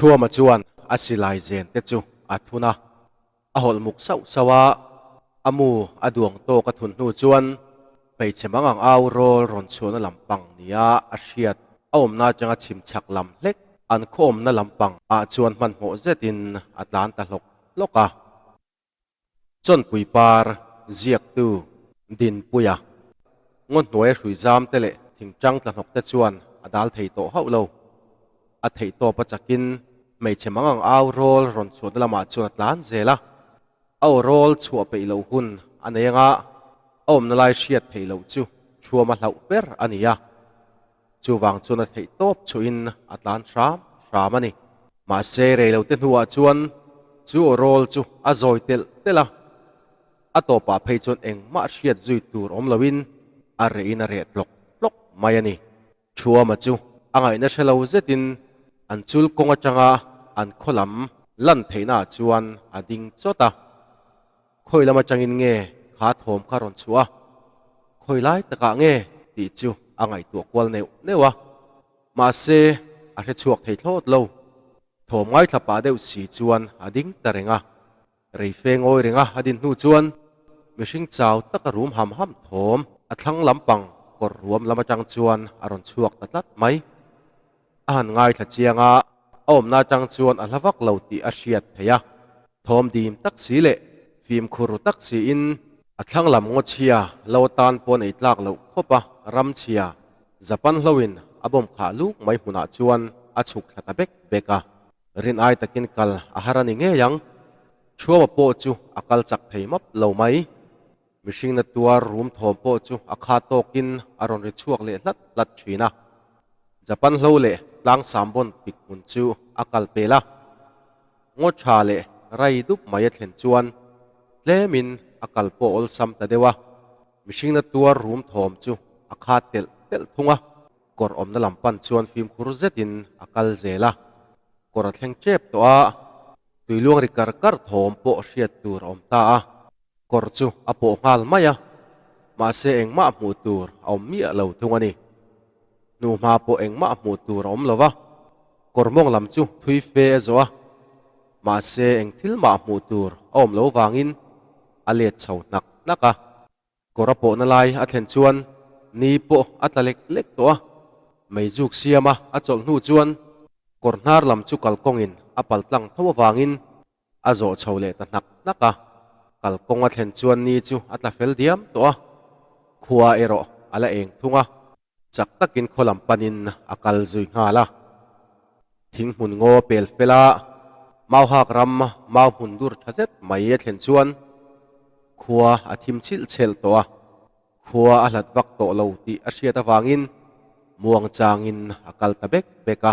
Thuama chuan a silai zen te chu a thun a, a hawlh muk sauh sauh a, a mu a duang tawk a thun hnu chuan hmeichhe mang ang au rawl rawn chhuahna lampang nia a hriat a awmna atanga chhim chhak lam hlek an khaw awmna lampang ah chuan hmanhmawh zetin a tlan ta hlawk hlawk a. Chawnpui par ziaktu Dinpuia ngaw hnuaia hrui zam te leh thingtang tla hnawk te chuan a dal thei tawh hauh lo. A theih tawp a chakin hmeichhe mang ang au rawl rawn chhuahna lamah chuan a tlan zel a. A aw rawl chhuah peih loh hun a nei anga a awmna lai hriat theih loh chu thuam a hlauh ber a ni a. Chuvang chuan a theih tawp chhuahin a tlan hram hram a ni. Mahse, reilote hnuah chuan chu aw rawl chu a zawi telh telh a, a tawpah phei chuan engmah hriat zui tur awm loin a rehin a reh tlawk tlawk mai a ni. Thuama chu a ngaihna hre lo zetin an chul kawng atanga an khaw lam lan theihnaah chuan a ding chawt a. Khawi lam atangin nge kha thawm kha rawn chhuah a, khawi lai takah nge tih chu a ngaihtuah kual neuh neuh a. Mahse, a hre chhuak thei thlawt lo. Thawm ngaithla pah deuh si chuan a ding ta reng a. Reife ngawi renga a din hnu chuan mihring chau taka rum ham ham thawm a thlang lampang kawr ruam lam atang chuan a rawn chhuak ta tlat mai. A han ngaithla chiang a, a awmna atang chuan a hla vak lo tih a hriat theih a. Thawm dim tak si leh fimkhur ru tak siin a thlang lam ngaw chhia lo atan pawn ei tlak loh khawp a, ram chhia Japan hloin a bawm khah luk mai hmunah chuan a chhuk thla ta bek bek a. Rin ai takin kal a har a ni ngei ang. Thuama pawh chu a kal chak thei map lo mai. Mihringna tuar rum thawm pawh chu a kha tawkin a rawn ri chhuak leh hlat hlat thin a. Japan hlo leh tlang sambawn pik hmun chu a kal pel a. Ngaw tha leh rai dup mai a thlen chuan tlemin a kal pawh awlsam ta deuh a. Mihringna tuar rum thawm chu a kha telh telh thung a. Kawr awmna lam pan chuan fimkhur zetin a kal zel a, kawr a thleng tep tawh a, tuiluang ri kar kar thawm pawh hriat tur a awm ta a, kawr chu a pawh nghal mai a, mahse engmah hmuh tur a awm miah lo thung a ni. Hnuhma pawh engmah hmuh tur a awm lo va, kawr mawng lam chu thui fe a zawh a, mahse eng thil mah hmuh tur a awm lo vangin a let chho hnak hnak a. Kawr a pawhna lai a thlen chuan ni pawh a tla lek lek tawh a, meizuk siama a chawlh hnu chuan kawr hnar lam chu kalkawngin a pal tlang tho avangin a zawh chho leh ta hnak hnak a. Kalkawng a thlen chuan ni chu a tla fel diam tawh a, khua erawh a la eng thung a. Chak takin khaw lam panin a kal zui nghal a. Thing hmun ngaw pel fel a, mau hak ram mau hmun dur tha zet mai a thlen chuan khua a thim chhilh chhelh tawh a, khua a hlat vak tawh lo tih a hriat avangin muang changin a kal ta bek bek a.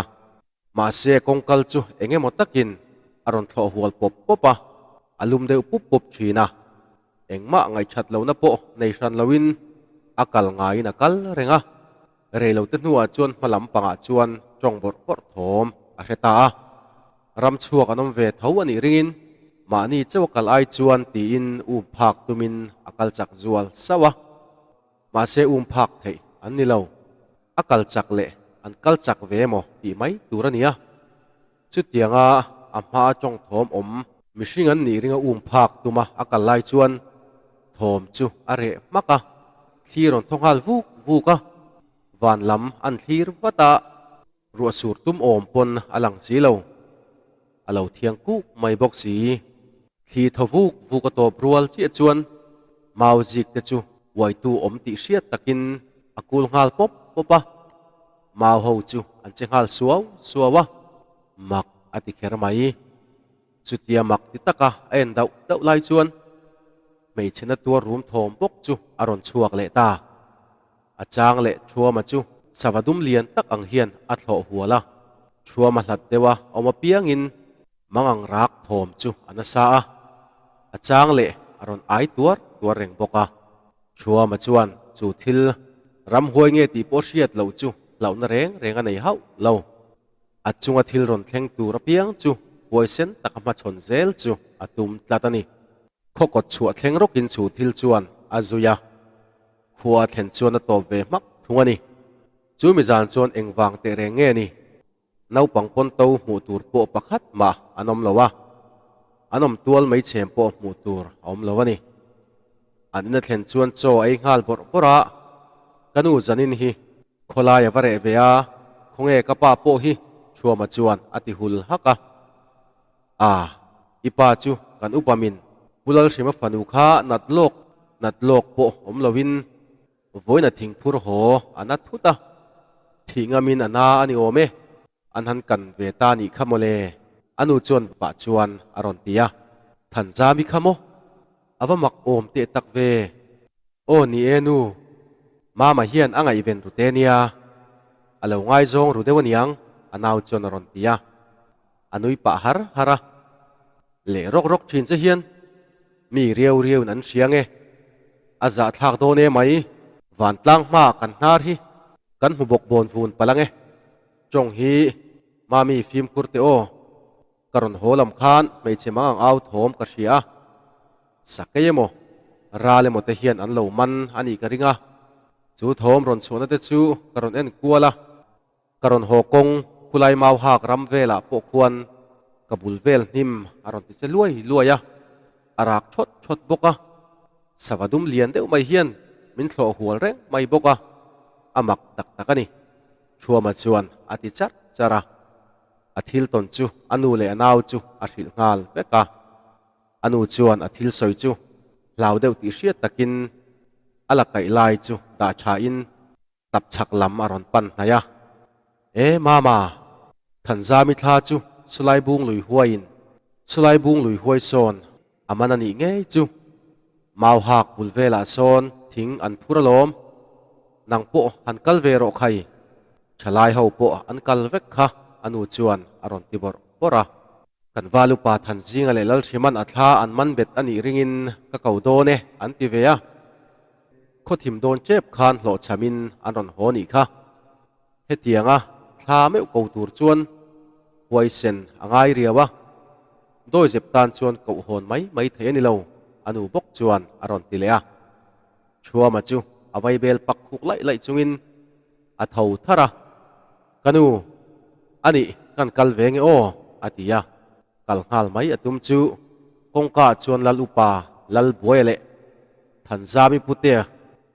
Mahse kawngkal chu eng emaw takin a rawn thlawh hual pawp pawp a, a lum deuh pup pup thin a. Engmah ngaihthat lohna pawh nei hran loin a kal ngaiin a kal reng a. Reilote hnuah chuan hma lam pangah chuan tawng bawrh bawrh thawm a hre ta a. Ram chhuak an awm ve tho a nih ringin mahni chauh a kal ai chuan tiin um phak tumin a kal chak zual sauh a. Mahse um phak theih an ni lo. A kal chak leh an kal chak ve emaw tih mai tur a ni a. Chutianga a hma a tawng thawm awm mihring an nih ringa um phak tuma a kal lai chuan thawm chu a reh hmak a, thli rawn thaw nghal vuk vuk a, van lam an thlir vat a, ruah sur tum awm pawn a lang si lo. A lo thiang kuk mai bawk si. Thli thaw vuk vuk a tawp rual chiah chuan mau zik te chu uaitu awm tih hriat takin a kul nghal pawp pawp a, mau ho chu an che nghal suau suau a, mak a ti kher mai. Chutia mak ti taka a en dauh dauh lai chuan hmeichhe na tuar rum thawm bawk chu a rawn chhuak leh ta. A chang leh Thuama chu sava dum lian tak ang hian a thlawh hual a, Thuama hlat deuha awm apiangin Mangang rak thawm chu a nasa a, a chang leh a rawn ai tuar tuar reng bawk a. Thuama chuan chu thil ramhuai nge tih pawh hriat loh chu hlauhna reng reng a nei hauh lo. A chunga thil rawn thleng tur apiang chu huaisen taka hmachhawn zel chu a tum tlat a ni. Khaw kawt chhuah thleng rawkin chu thil chuan a zui a, khua a thlen chuan a tawp ve hmak thung a ni. Chu mi zan chuan engvang teh reng nge ni? Naupang pawnto hmuh tur pawh pakhat mah an awm lo a, an awm tual mai chhem pawh hmuh tur a awm lo a ni. An ina thlen chuan chaw a ei nghal bawrh bawrh a, Ka nu zanin hi khawlai a va reh ve a, khawnge ka pa pawh hi Thuama chuan a ti hul hak a. A, i pa chu kan upa min Pu Lalhrima fanu kha nat lawk nat lawk pawh awm loin Vawiin a thingphur haw a na thut a, thih ngamin a na a ni awm e, an han kan ve ta nih kha mawle, a nu chuan pah chuan a rawn ti a, Thanzami kha maw? A va mak awm teh tak ve. Aw ni e nu, Mama hian a ngaihven ru te nia, a lo ngaizawng ru deuh aniang, a nau chuan a rawn ti a, a nui pah har har a, leh rawk rawk thin che hian Mi riau riauin an hria nge? A zahthlak dawn e mai. Vantlang hmaah kan hnar hi kan hmu bawk bawn vun palh ange. Tawng hi Mami fimkhur teh aw. Ka rawn haw lam khan hmeichhe mang ang au thawm ka hria a. Sakei emaw, ral emaw te hian an lo man a nih ka ring a. Chu thawm rawn chhuahna te chu ka rawn en kual a. Ka rawn haw kawng khulai mau hak ram velah pawh khuan ka bul vel hnim a rawn ti che luai luai a, a rak thawt thawt bawk a. Sava dum lian deuh mai hian min thlawh hual reng mai bawk a, a mak tak tak a ni. Thuama chuan a ti charh charh a, a thil tawn chu a nu leh a nau chu a hrilh nghal vek a. A nu chuan a thil sawi chu hlau deuh tih hriat takin a la kaih lai chu dah thain Tap chhak lam a rawn pan hnai a. E Mama! Thanzami thla chu Sulai bung lui huaiin Sulai bung lui huai sawn a man a nih ngei chu. Mau hak bul velah sawn thing an phur alawm. Nang pawh han kal ve rawh khai. Thalai ho pawh an kal vek kha a nu chuan a rawn ti bawrh bawrh a. Kan val upa Thanzinga leh Lalhriman a thla an man bet a nih ringin ka ko dawn e an ti ve a. Khaw thim dawn tep khan hlawhchhamin an rawn haw nih kha. Hetianga thla meuh ko tur chuan huaisen a ngai riau a, dawizep tan chuan koh hawn mai mai thei a ni lo, a nu bawk chuan a rawn ti leh a. Thuama chu a vaibel pak khuk laih laih chungin a tho thar a, Ka nu, a nih kan kal ve nge aw, a ti a. Kal nghal mai a tum chu kawngka ah chuan Lal Upa Lalbuaia leh Thanzami Putea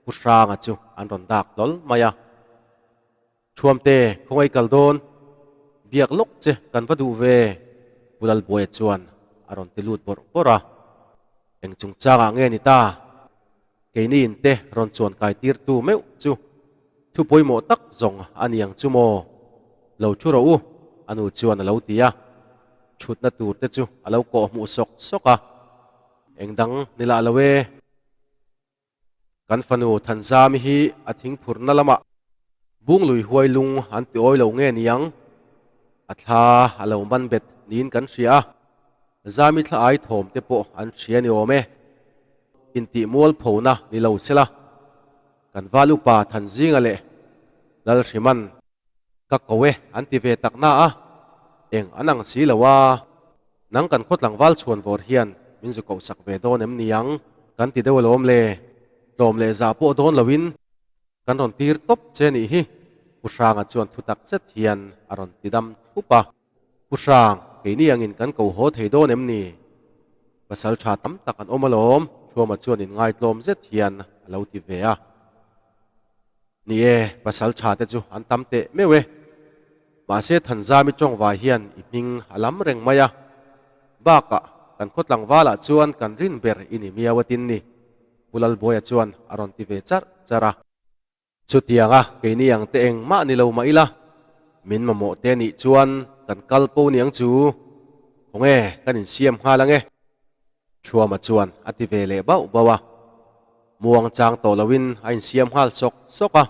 Pu Hranga chu an rawn dak hlawl mai a. Thuamte khawngaih kal dawn, biak lawk che kan va duh ve, Pu Lalbuaia chuan a rawn ti lut bawrh bawrh a. Eng chungchangah nge ni ta? Keini in te rawn chuan kai tirtu meuh chu thu pawimawh tak zawng a ni ang chu maw? Lo thu rawh u, a nu chuan a lo ti a. Thutna tur te chu a lo kawh hmuh sawk sawk a. Eng dang ni lah lo e. Kan fanu Thanzami hi a thingphurna lamah Bunglui huai lung an ti awi lo nge niang? A thla a lo man bet niin kan hria a. Zami thla ai thawm te pawh an hria ni awm e. Intih mualphona ni lo sela, kan val upa Thanzinga leh Lalhriman ka ko e an ti ve tak na a, eng an ang si lo a, nang kan khaw tlangval chhuan vawr hian min zu koh sak ve dawn em niang kan ti deuh alawm le, tlawm leh zah pawh dawn loin Kan rawn tir tawp che nih hi, Pu Hranga chuan thu tak zet hian a rawn ti dam thlup a. Pu Hrang, keini angin kan ko haw thei dawn em ni? Pasal tha tam tak an awm alawm, Thuama chuan inngaitlawm zet hian a lo ti ve a. Ni e, pasal tha te chu an tam teh meuh e. Mahse Thanzami tawngvai hian i hming a lam reng mai a. Bakah, kan khaw tlangvalah chuan kan rin ber i ni miau atin ni. Pu Lalbuaia chuan a rawn ti ve charh charh a. Chutianga keini ang te engmah ni lo mah ila, min mamawh te nih chuan kan kal po niang chu, khawnge kan insiam nghal ange? Thuama chuan a ti ve leh bauh bauh a. Muang chang tawh loin a insiam nghal sawk sawk a.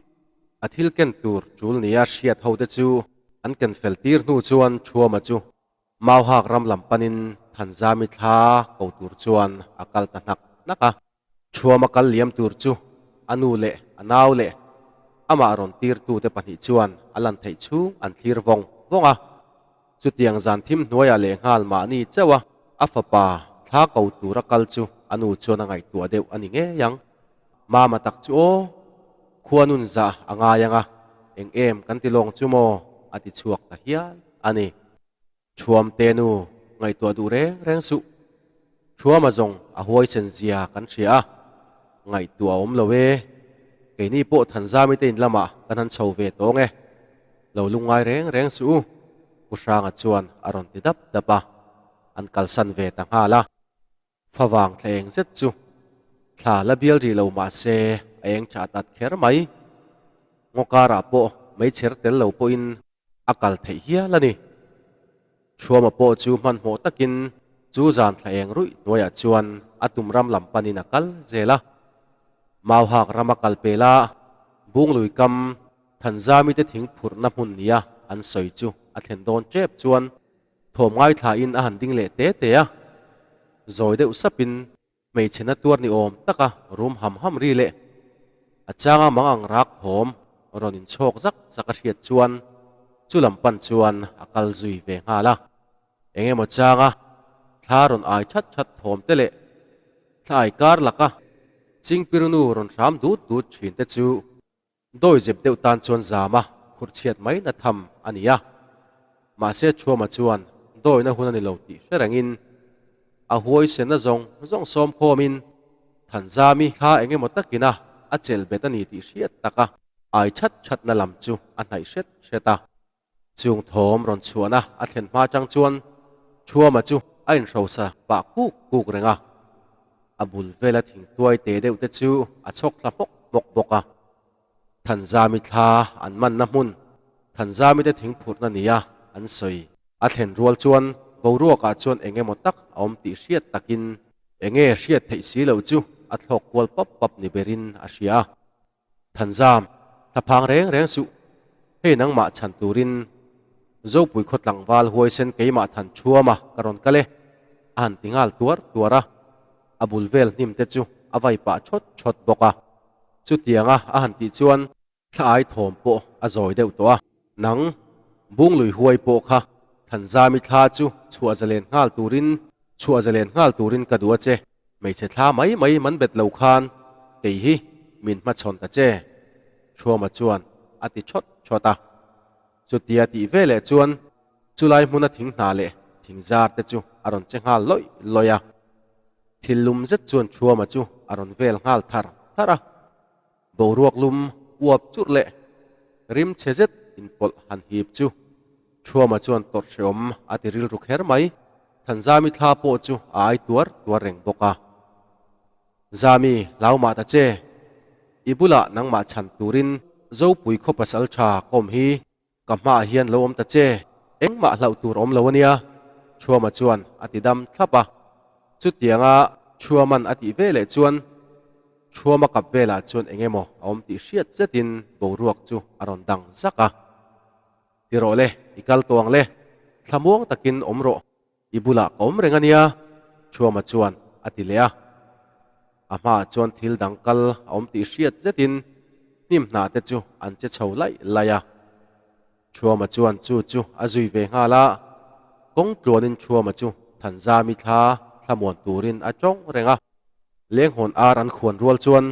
A thil ken tur tul nia hriat ho te chu an ken fel tir hnu chuan Thuama chu Mauhak ram lam panin Thanzami thla ko tur chuan a kal ta hnak hnak a. Thuama kal liam tur chu a nu leh a nau leh amah rawn tirtute pahnih chuan a lan theih chhung an thlir vawng vawng a. Chutiang zan thim hnuaiah lehnghal mahni chauh a a fapa thla ko tura kal chu a nu chuan a ngaihtuah deuh a ni ngei ang. Mama tak chu aw, khua nun zah a ngai ang a, eng em kan ti lawng chu maw? a ti chhuak ta hial a. a ni. Thuamte nu ngaihtuah duh reng reng suh. Thuama zawng a huaisen zia kan hria a, ngaihtuah a awm lo e. Keini pawh Thanzami te in lamah kan han chho ve tawng e. Lo lungngai reng reng suh u, Pu Hranga chuan a rawn ti dap dap a, an kalsan ve ta nghal a. Favang thla eng zet chu thla la bial rih lo mah se a eng tha tat kher mai. Ngaw karah pawh meichher tel lo pawhin a kal theih hial a ni. Thuama pawh chu hmanhmawh takin chu zan thla eng ruih hnuaiah chuan a tum ram lam panin a kal zel a. Mauhak rama kal pel a, Bunglui kam Thanzami te thing phurhna hmun nia an sawi chu a thlen dawn tep chuan Thawm ngaithlain a han ding leh te te a, zawi deuh sapin hmeichhe na tuar ni awm taka rum ham ham ri leh a changa mang ang rak thawm rawn inchhawk zak zak a hriat chuan chu lam pan chuan a kal zui ve nghal a. Eng emaw changa thla rawn ai that that thawm te leh thla ai kar laka chingpirnu rawn hram dut dut thin te chu Dawi zep deuh tan chuan zama khurh chhiat mai na tham a ni a. Mahse Thuama chuan dawina hun a ni lo tih hre rengin a huaisen zawng zawng sawm khawmin Thanzami thla eng emaw takina a chelh bet a ni tih hriat taka ai that thatna lam chu a hnaih hret hret a. Chung thawm rawn chhuahna a thlen hma chang chuan Thuama chu a inhrosa pah kuk kuk reng a, a bul vela thingtuai te deuh te chu a chhawk thla hmawk hmawk bawk a. Thanzami thla an manna hmun, Thanzami te thingphurhna nia an sawi. A thlen rual chuan boruakah chuan eng emaw tak a awm tih hriat takin eng nge hriat theih si loh chu a thlawk kual pap pap ni berin a hria a. Thanzam, thlaphang reng reng suh. Hei nangmah chhan turin Zopui khaw tlangval huaisen keimah than thuama ka rawn kal e, a han ti nghal tuar tuar a. A bul vel hnim te chu a vai pah thawt thawt bawk a. Chutianga a han tih chuan thla ai thawm pawh a zawi deuh tawh a. Nang, Bunglui huai pawh kha Thanzami thla chu chhuah zalen nghal turin chhuah zalen nghal turin ka duh a che. Hmeichhe thla mai mai man bet lo khan kei hi min hmachhawn ta che, Thuama chuan a ti thawt thawt a. Chutia tih ve leh chuan chulai hmuna thing hna leh thing zar te chu a rawn che nghal lawih lawih a. Thil lum zet chuan Thuama chu a rawn vel nghal thar thar a. Boruak lum uap churh leh rim chhe zet inpawlh han hip chu Thuama chuan tawrh hreawm a ti rilru kher mai. Thanzami thla pawh chu a ai tuar tuar reng bawk a. Zami, hlau mah ta che. I bulah nangmah chhan turin Zopui khaw pasal tha kawm hi Ka hmaah hian lo awm ta che, engmah hlauh tur awm lo a nia, Thuama chuan a ti dam thlap a. Chutianga Thuaman a tih ve leh chuan Thuama kap velah chuan eng emaw a awm tih hriat zetin boruak chu a rawn dang zak a. Ti rawh le, i kal tawh ang le, thlamuang takin awm rawh. I bulah ka awm reng a nia, Thuama chuan a ti leh a. A hmaah chuan thil dang kal a awm tih hriat zetin hnim hnah te chu an che chho laih laih a. Thuama chuan chu chu a zui ve nghal a, kawng tluanin Thuama chu Thanzami thla thlamuan turin a tawng reng a. Lenghawn ar an khuan rual chuan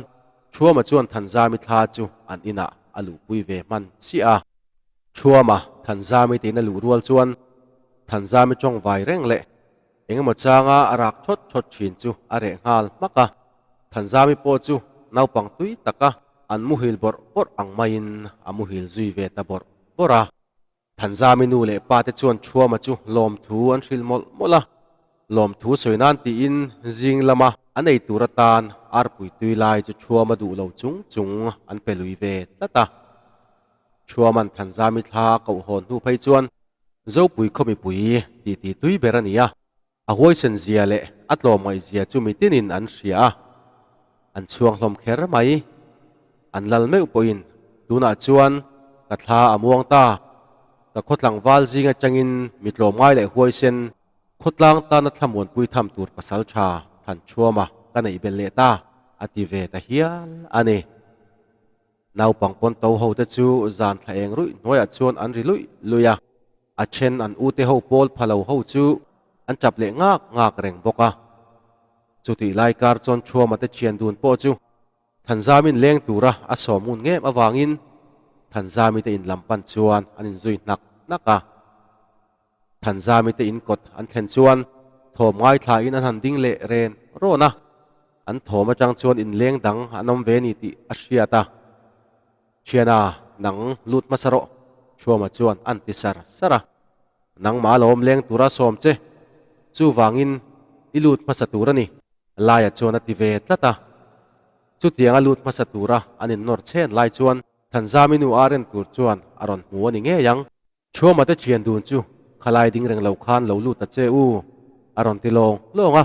Thuama chuan Thanzami thla chu an inah a luhpui ve hman chiah a. Thuama Thanzami tiin a luh rual chuan Thanzami tawng vai reng leh eng emaw changa a rak thawt thawt thin chu a reh nghal hmak a. Thanzami pawh chu naupang tui taka an muhil bawrh bawrh ang maiin a muhil zui ve ta bawrh bawrh a. Thanzami nu leh pa te chuan Thuama chu lawmthu an hrilh mawlh mawlh a. Lawmthu sawi nan tiin zing lama an ei tur atan arpui tui lai chu Thuama duh lo chung chung an pe lui ve tlat a. Thuaman Thanzami thla a koh hawn hnu phei chuan Zopui khaw mipui titi tui ber a ni a, a huaisen zia leh a tlawmngaih zia chu mitinin an hria a, an chhuang hlawm kher mai. An lal meuh pawhin tunah chuan ka thla a muang ta, ka khaw tlangval zing atangin mi tlawmngai leh huaisen khawtlang tana thlamuanpui tham tur pasal tha Thanchhuama ka neih belh leh ta, a ti ve ta hial a ni. Naupang pawn to ho te chu zan thla eng ruih hnuaiah chuan an ri luih luih a, a then an ute ho pawl pha lo ho chu an tap leh ngak ngak reng bawk a. Chutih lai kar chuan Thuama te thian dun pawh chu Thanzamin leng tura a sawm ngun ngem avangin Thanzami te in lam pan chuan an inzui hnak hnak a. Thanzami te in kawt an thlen chuan thawm ngaithlain an han ding leh ren rawn a, an thawm atang chuan inleng dang an awm ve ni tih a hriat a. Thiana, nang lut hmasa rawh, Thuama chuan an ti sar sar a. Nangmah lo awm leng tura sawm che, chuvangin i lut hmasa tur a ni, Laia chuan a ti ve tlat a. Chutianga lut hmasa tura an innawr chhen lai chuan Thanzami nu a ren tur chuan a rawn hmu a ni ngei ang. Thuama te thian dun chu khalai ding reng lo khan lo lut ta che u, a rawn ti lawng lawng a.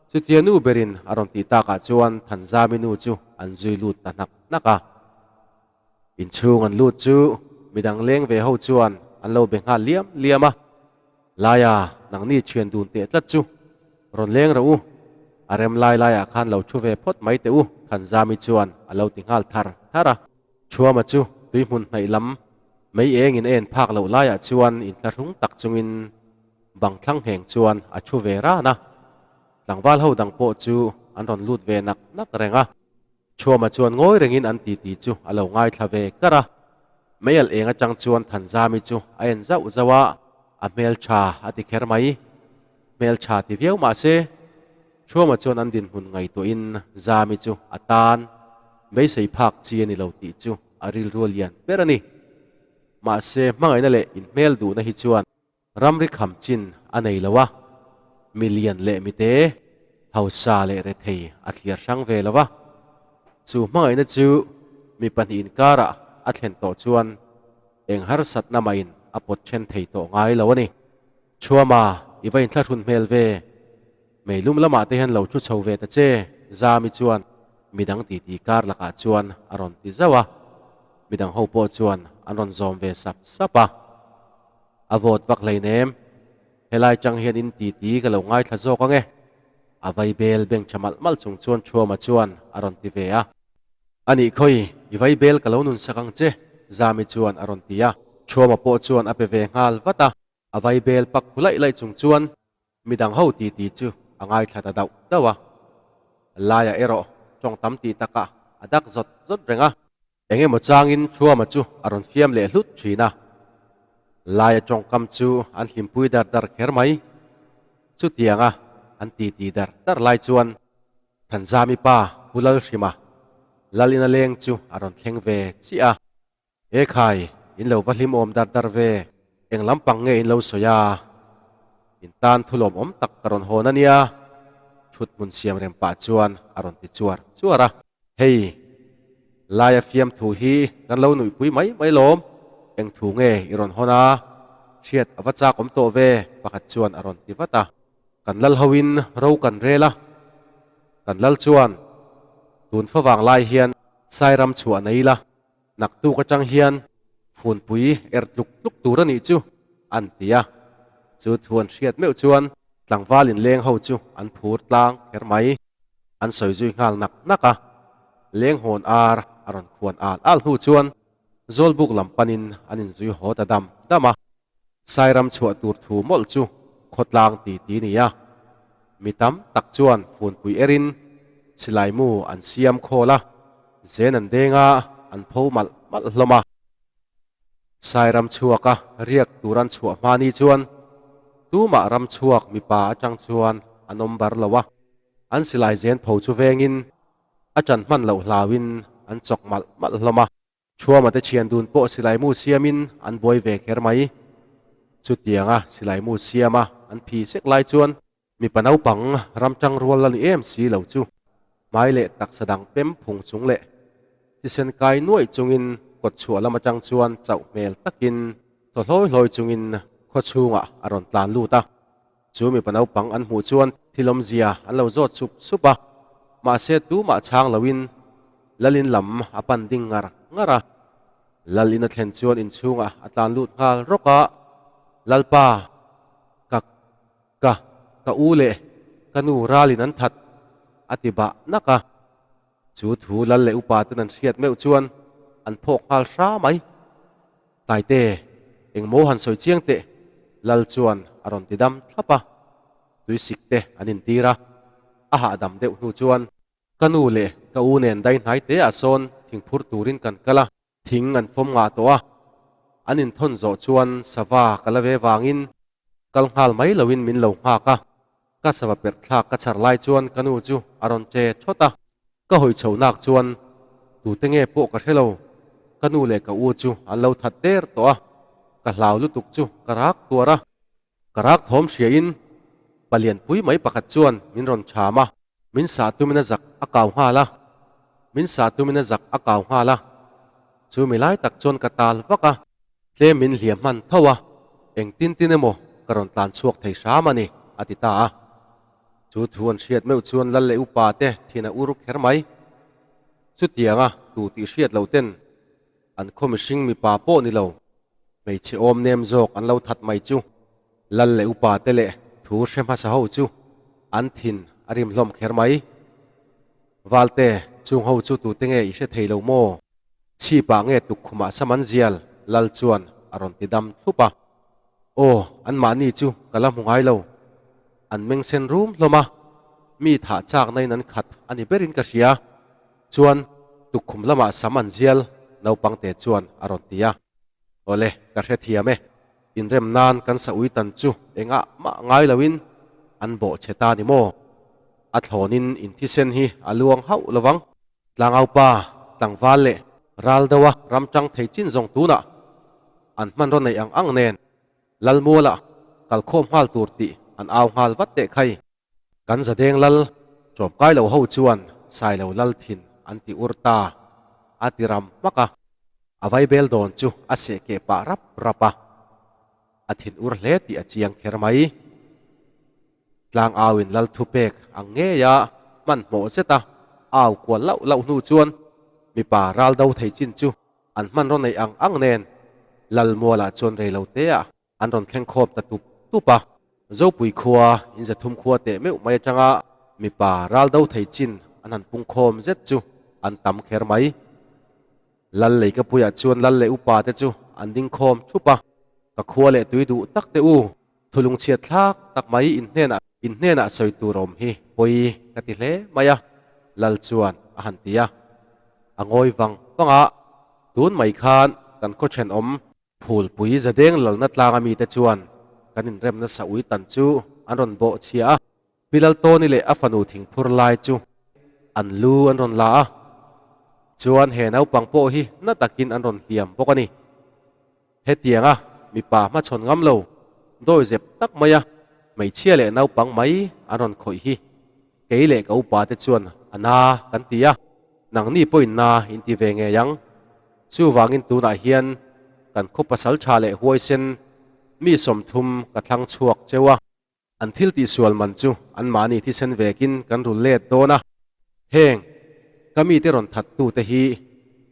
Chutia nu berin a rawn tih takah chuan Thanzami nu chu an zui lut ta hnak hnak a. Inchhung an lut chu midang leng ve ho chuan an lo be nghal liam liam a. Laia, nangni thian dun teh tlat chu rawn leng rawh u, a rem lai laiah khan lo thu ve phawt mai teh u, Thanzami chuan a lo ti nghal thar thar a. Thuama chu tui hmun hnaih lam mei engin a en phak loh laiah chuan inthlahrung tak chungin bang thlang ngheng chuan a thu ve ran a. Tlangval ho dang pawh chu an rawn lut ve nak nak reng a. Thuama chuan ngawi rengin an titi chu a lo ngaithla ve kar a. Mei alh eng atang chuan Thanzami chu a en zauh zauh a, a hmeltha a ti kher mai. Hmeltha ti viau mah se, Thuama chuan an dinhmun ngaihtuahin Zami chu a tan beisei phak chi a ni lo tih chu a rilru a lian ber a ni. Mahse, hmangaihna leh inhmel duhna hi chuan ramri kham chin a nei lo a, mi lian leh mite, hausa leh rethei a thliar hrang ve lo a. Chu hmangaihna chu mi pahnih inkarah a thlen tawh chuan eng harsatna mahin a pawt then thei tawh ngai lo a ni. Thuama, i va inthlahrun hmel ve. Meilum lamah te hian lo thu chho ve ta che, Zami chuan midang titi kar lakah chuan a rawn ti zauh a. Midang ho pawh chuan an rawn zawm ve sap sap a. A vawt vak hleinem, helai chang hian in titi ka lo ngaithla zawk ang e. A vaibel beng tha malh malh chung chuan Thuama chuan a rawn ti ve a. A nih khawi, i vaibel ka lo nun sak ang che, Zami chuan a rawn ti a. Thuama pawh chuan a pe ve nghal vat a. A vaibel pak khu laih laih chung chuan Midang ho titi chu a ngaithla ta dauh dauh a, Laia erawh tawng tam tih takah a dak zawt zawt reng a. Eng emaw changin Thuama chu a rawn fiam leh hlut thin a, Laia tawngkam chu an hlimpui dar dar kher mai. Chutianga an titi dar dar lai chuan Thanzami pa Pu Lalhrima Lalina leng chu a rawn thleng ve chiah a. He khai, in lo va hlim awm dar dar ve, eng lampang nge in lo sawi a? In tan thu lawmawm tak ka rawn hawn a nia, thut hmun siam rem pah chuan a rawn ti chuar chuar a. Hei, laia fiamthu hi kan lo nuihpui mai mai lawm, eng thu nge i rawn hawn a? Hriat a va chak awm tawh ve, pakhat chuan a rawn ti vat a. Kan lal hoin ro kan rel a, kan lal chuan tun favang lai hian Sairam chhuah nei la, Naktuk atang hian funpui er tluk tluk tur a nih chu, an ti a. Chu thu an hriat meuh chuan tlangval inleng ho chu an phur tlang kher mai. An sawi zui nghal nak nak a. Lenghawn ar a rawn khuan al al hnu chuan Zawlbuk lam panin an inzui haw ta dam dam a. Sairam chhuah tur thu mawlh chu khawtlang ti ti ni a. Mi tam tak chuan funpui erin silai mu an siam khawl a, zen an deng a, an pho malh malh hlawm a. Sairam chhuaka riak tur an chhuah hma ni chuan tumah ram chhuak mipa atang chuan an awm bar lo a, an silai zen pho chu vengin a ṭan hman loh hlauin an chawk malh malh hlawm a. Thuama te thian dun pawh silaimu siamin an buai ve kher mai. Chutianga silaimu siama an phi sek lai chuan mipa naupang ram tang rual la ni em si lo chu hmai leh taksa dang pem phung chung leh thisen kai nuaih chungin kawt chhuah lam atang chuan chauh hmel takin thaw hlawi hlawi chungin khaw chhungah a rawn tlan lut a. Chu mipa naupang an hmuh chuan thil awmzia an lo zawt sup sup a, mahse tumah chhang loin Lalin lam a pan ding ngar ngar a. Lalin a thlen chuan inchhungah a tlan lut nghal rawk a, Lalpa, ka, ka, ka u leh ka nu ralin an that, a ti bah nak a. Chu thu lal leh upa ten an hriat meuh chuan an phawk nghal hra mai. Taite, engmaw han sawi chiang teh, Lal chuan a rawn ti dam thlap a. Tuisik te an intir a, a hahdam deuh hnu chuan ka nu leh ka u nen dai hnai te ah sawn thingphur turin kan kal a, thing an fawm ngah tawh a, an inthawn zawh chuan sava ka la ve vangin. Kal nghal mai loin min lo nghak a, ka sava perh thlak ka chhar lai chuan ka nu chu a rawn che thawt a, ka hawi chho nak chuan tute nge pawh ka hre lo, ka nu leh ka u chu an lo that der tawh a, ka hlau lutuk chu ka rak tuar a, ka rak thawm hriain palian pui mai pakhat chuan min rawn cham a, min sah tumin a zak a kau nghal a, min sah tumin a zak a kau nghal a, chu mi lai tak chuan ka tal vak a. Tlem min hliam hman tho a, eng tin tin emaw ka rawn tlan chhuak thei hram a ni, a ti ta a. Chu thu an hriat meuh chuan lal leh upa te thin a ur kher mai. Chutianga tu tih hriat loh ten an khaw mihring mipa pawh ni lo, hmeichhe awm nem zawk an lo that mai chu lal leh upa te leh thu hre hmasa ho chu an thin a rim hlawm kher mai. Valte, chung ho chu tute nge i hre thei lo maw? Chhipah nge tukkhumah sam an zial? Lal chuan a rawn ti dam thlup a. Aw, anmahni chu ka la hmu ngai lo. An meng sen rum hlawm a, mi thah chakna in an khat a ni berin ka hria. Chuan tukkhum lamah sam an zial naupangte chuan a rawn ti a. Awle, ka hrethiam e. Inrem nan kan sa ui tan chu engah mah ngai loin an bawh che ta ni maw? A thlawnin in thisen hi a luang hauh lovang. Tlangaupa, tlangval leh ral deuha ram tang thei chin zawng tunah an hmanraw neih ang ang nen Lalmuala kalkhawm nghal tur tih an au nghal vat teh khai. Kan zadeng lal tlawmkai lo ho chuan Sailo lal thin an ti ur ta a ti ram hmak a, a vaibel dawn chu a seh keh pah rap rap a, a thin ur hle tih a chiang kher mai. Tlangauin lal thupek ang ngeia hmanhmawh zeta au kual lauh lauh hnu chuan mipa ral do thei chin chu an hmanraw neih ang ang nen Lalmualah chuan reiloteah an rawn thleng khawm ta tup tup a. Zopui khua in zathum khua teh meuh mai atanga mipa ral do thei chin an han pung khawm zet chu an tam kher mai. Lal leikapuiah chuan lal leh upa te chu an ding khawm thup a, Ka khua leh tui duh tak te u, thulung chhiat thlak tak mai in hnenah in hnenah sawi tur awm hi pawi ka ti hle mai a, Lal chuan a han ti a. A ngawi vang vang a, tun mai khan kan khaw thenawm Phulpui zadeng lalna tlanga mite chuan kan inremna sa ui tan chu an rawn bawh chhia a, Pi Laltawni leh a fanu thingphur lai chu an lu an rawn la a, chuan he naupang pawh hi na takin an rawn hliam bawk a ni. Hetianga mipa hmachhawn ngam lo, dawizep tak maia hmeichhia leh naupang mai an rawn khawih hi kei leh ka upa te chuan a na kan ti a, nangni pawhin na in ti ve ngei ang. Chuvangin tunah hian kan khaw pasal tha leh huaisen mi 30 ka thlang chhuak cheu a. An thil tihsual man chu anmahni thisen vekin kan rul let dawn a, heng ka mite rawn thattute hi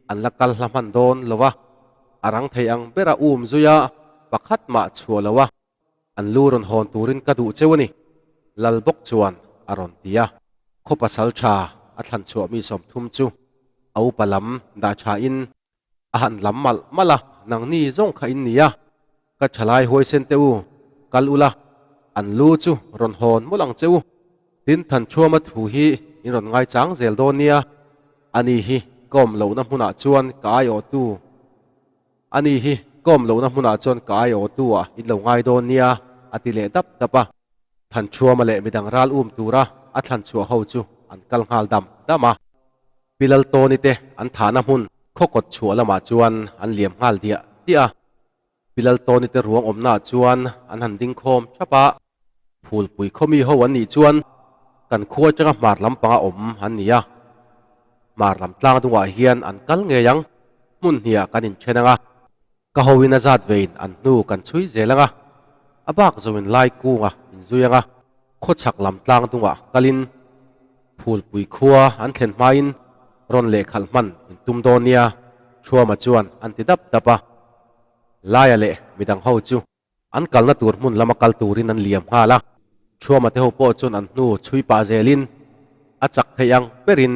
an la kal hla hman dawn lo a, a rang thei ang bera um zui a, pakhat mah chhuah lo a, an lu rawn hawn turin ka duh cheu a ni, Lal bawk chuan a rawn ti a. Khaw pasal tha a thlan chhuah mi 30 chu a upa lam dah thain A han lam malh malh a, nangni zawng kha in nia, ka thalai huaisen teh u, kal ula, an lu chu rawn hawn mawlh ang che u. Tin, Thanṭhuama thu hi in rawn ngaichang zel dawn nia, ani hi ka awm lohna hmunah chuan ka aiawhtu, ani hi ka awm lohna hmunah chuan ka aiawhtu ah in lo ngai dawn nia, a ti leh dap dap a. Thanṭhuama leh midang ral um tura a thlan chhuah ho chu an kal nghal dam dam a. Pi Laltawni te an thahna hmun khawkawt chhuah lamah chuan an liam nghal diah diah a. Pi Laltawni te ruang awmnaah chuan an han ding khawm thap a. Phulpui khawmi ho an nih chuan kan khua atanga hmar lampanga awm an ni a. Hmar lam tlang dungah hian an kal ngei ang, hmun hniah kan inthen ang a. Ka hoin a zat vein an hnu kan chhui zel ang a, a bak zoin lai kunga inzui ang a, khawchhak lam tlang dungah kalin Phulpui khua an thlen hmain rawn lehkhalh hman in tum dawn nia, Thuama chuan an ti dap dap a. Laia leh midang ho chu an kalna tur hmun lama kal turin an liam nghal a, Thuama te ho pawh chuan an hnu chhui pah zelin a chak theih ang berin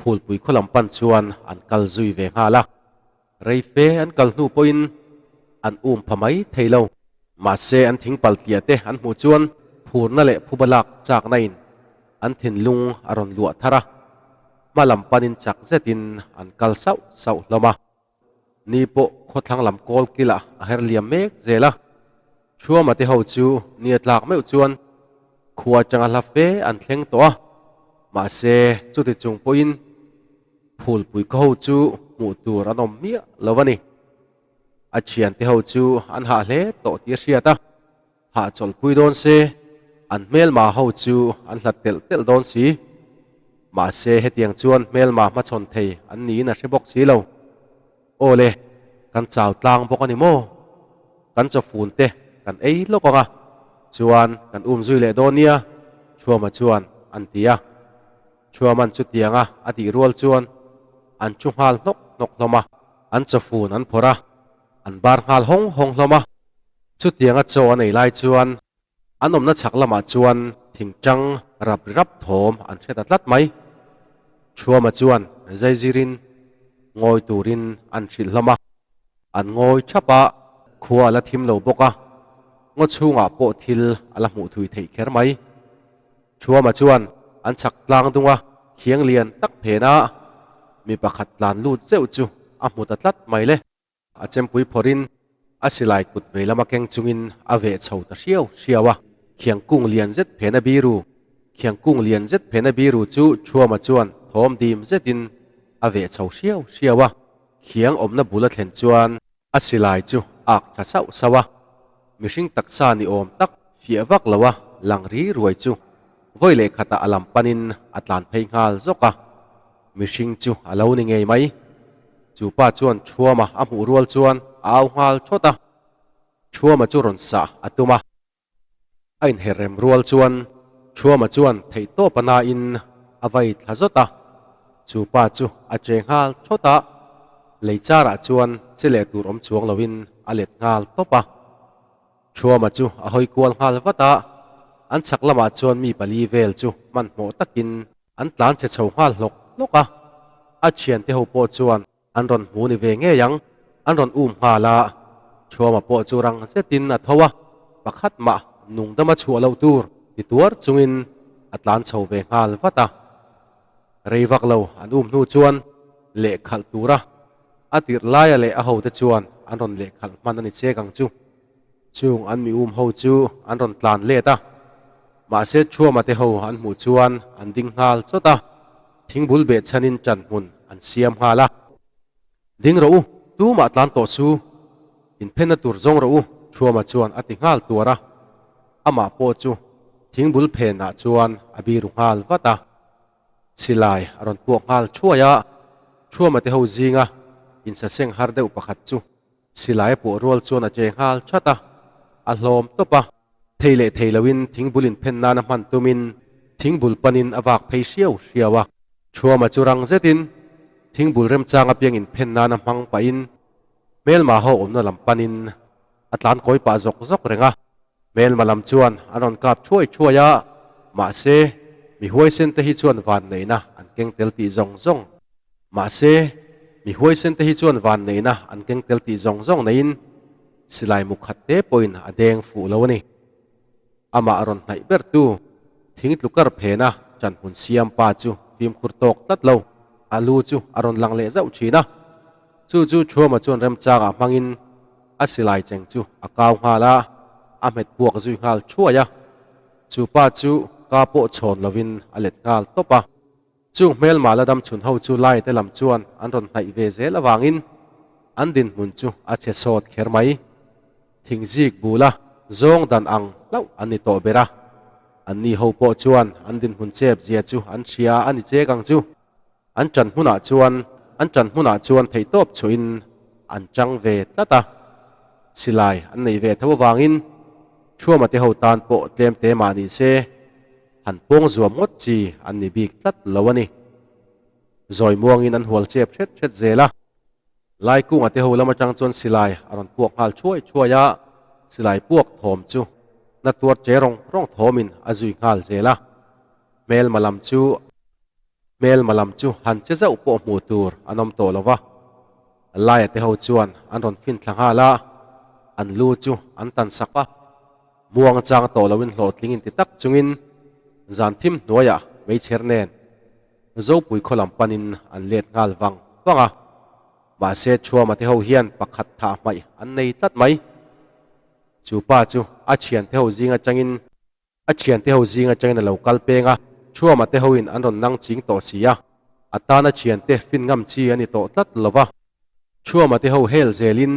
Phulpui khaw lam pan chuan an kal zui ve nghal a. Rei fe an kal hnu pawhin an um pha mai thei lo. Mahse an thingpal tliah te an hmuh chuan phurna leh phuba lak chakna in an thinlung a rawn luah thar a, hma lam panin chak zetin an kal sauh sauh hlawm a. Ni pawh khawthlang lam kawl kilah a her liam mek zel a. Thuama te ho chu ni a tlak meuh chuan khua atanga hla fe an thleng tawh a, mahse chuti chung pawhin phulpui khaw ho chu hmuh tur an awm miah lo a ni. A thiante ho chu an hah hle tawh tih a hriat a, hahchawlhpui dawn se an hmelma ho chu an hlat telh telh dawn si. Mahse hetiang chuan hmelma hmachhawn thei an niin a hre bawk si lo. Aw le, kan chau tlang bawk a ni maw? Kan chawfun te kan ei lawk ang a, chuan kan um zui leh dawn nia, Thuama chuan an ti a. Thuaman chutianga a tih rual chuan an thu nghal hnawk hnawk hlawm a, an chawfun an phawrh a, an bar nghal hawng hawng hlawm a. Chutianga chaw an ei lai chuan an awmna chhak lamah chuan thingtang rap ri rap thawm an hre ta tlat mai. Thuama chuan zaizirin ngawi turin an hrilh hlawm a, an ngawi thap a, khua a la thim lo bawk a, ngaw chhungah pawh thil a la hmuh thui theih kher mai. Thuama chuan an chhak tlang dung a, khiang lian tak phena mi pakhat tlan lut zeuh chu a hmu ta tlat mai le. A chempui phawrhin a silai kut vei lama keng chungin a veh chho ta hriau hriau a, khiang kung lian zet phena biru, khiang kung lian zet phena biru chu Thuama chuan thawm dim zetin a veh chho hriau hriau a, khiang awmna bul a thlen chuan a silai chu a ak tha sauh sauh a, mihring taksa ni awm tak fiah vak lo a lang ri ruai chu vawi leh khatah a lam panin a tlan phei nghal zawk a. Mihring chu a lo ni ngei mai. Chu pa chuan Thuama a hmuh rual chuan a au nghal thawt a. Thuama chu rawn sah a tum a. A inher rem rual chuan Thuama chuan theihtawp a nain a vai thla zawt a. Chu pa chu a che nghal thawt a, lei charah chuan che leh tur awm chuang loin a let nghal tawp a. Thuama chu a hawi kual nghal vat a, an chhak lamah chuan mi pali vel chu hmanhmawh takin An tlan chhe chho nghal hlawk hlawk a, a thiante ho pawh chuan an rawn hmu ni ve ngei ang, an rawn um nghal a, Thuama pawh chu rang zetin a tho a, pakhat mah nung dama chhuah loh tur ti tuar chungin a tlan chho ve nghal vat a. Rei vak lo an um hnu chuan lehkhalh tura a tirh laia leh a hote chuan an rawn lehkhalh hman a ni chek ang chu. Chung an mi um ho chu an rawn tlan let a, mahse Thuama te ho an hmuh chuan an ding nghal chawt a, thingbul beh chhanin ṭan hmun an siam nghal a. Ding rawh u, tumah tlan tawh su, inphenna tur zawng rawh u, Thuama chuan a ti nghal tuar a, amah pawh chu thingbul phenah chuan a biru nghal vat a. Silai a rawn puak nghal thuai a, Thuama te ho zinga insaseng har deuh pakhat chu Silai a puah rual chuan a che nghal that a, a hlawm tawp a. Thei leh thei loin thingbul inphen nana hman tumin thingbul panin a vak phei hriau hriau a. Thuama chu rang zetin thingbul remchang apiang inphen nana hmang pahin hmelma ho awmna lam panin a tlan kawi pah zawk zawk reng a. Hmelma lam chuan an rawn kap thuai thuai a, mahse mi huaisen te hi chuan vanneihna an keng tel tih zawng zawng. Mahse, mi huaisen te hi chuan vanneihna an keng tel tih zawng zawng neiin silai mu khat te pawhin a deng fuh lo a ni. Amah rawn hnaih bertu thingtlukar phena ṭanhmun siam pa chu fimkhur tawk tlat lo, a lu chu a rawn lang leh zauh ṭhin a. Chu chu Thuama chuan remchangah hmangin a silai cheng chu a kau nghal a, a hmet puak zui nghal thuai a. Chu pa chu ka pawh chhawn lovin a let nghal tawp a. Chung hmelma la dam chhun ho chu Laite lam chuan an rawn hnaih ve zel avangin an dinhmun chu a chhe sawt kher mai. Thingzik bula zawng dan ang hlauh an ni tawh ber a, anni ho pawh chuan an dinhmun chep zia chu an hria a ni chek ang chu. An ṭan hmunah chuan an ṭan hmunah chuan theihtawp chhuahin an ṭang ve tlat a, silai an nei ve tho avangin Thuama te ho tan pawh tlem te mah ni se han pawng zuam ngawt chi an ni bik tlat lo a ni. Zawi muangin an hual chep hret hret zel a, Laikunga te ho lam atang chuan silai a rawn puak nghal thuai thuai a, silai puak thawm chu na tuar che rawng rawng thawmin a zui nghal zel a, hmelma lam chu Hmelma lam chu han che zauh pawh hmuh tur an awm tawh lo va, Laia te ho chuan an rawn fin thla nghal a, an lu chu an tan sak a, muang chang tawh loin hlawhtling inti tak chungin zan thim hnuaiah meichher nen Zopui khaw lam panin an let nghal vang vang a, mahse Chhuama te ho hian pakhat thah hmaih an nei tlat mai. Chu pa chu a thiante ho zing atangin a thiante ho zing atangin a lo kal peng a, Thuama te hoin an rawn nang ching tawh si a, a tana thiante fin ngam chi a ni tawh tlat lo va. Thuama te ho hel zelin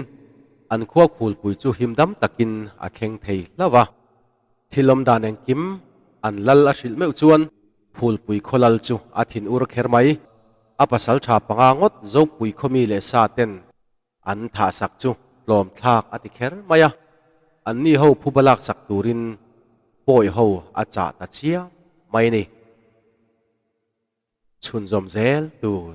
an khua khulpui chu him dam takin a thleng thei hlauh va. Thil awm dan engkim an lal a hrilh meuh chuan Phulpui khaw lal chu a thin ur kher mai. A pasal tha panga ngawt Zopui khaw mi leh sa ten an thah sak chu tlawm thlak a ti kher mai a. Anni ho phuba lak sak turin pawi ho a chah ta chiam mai a ni. Chhunzawm zel tur.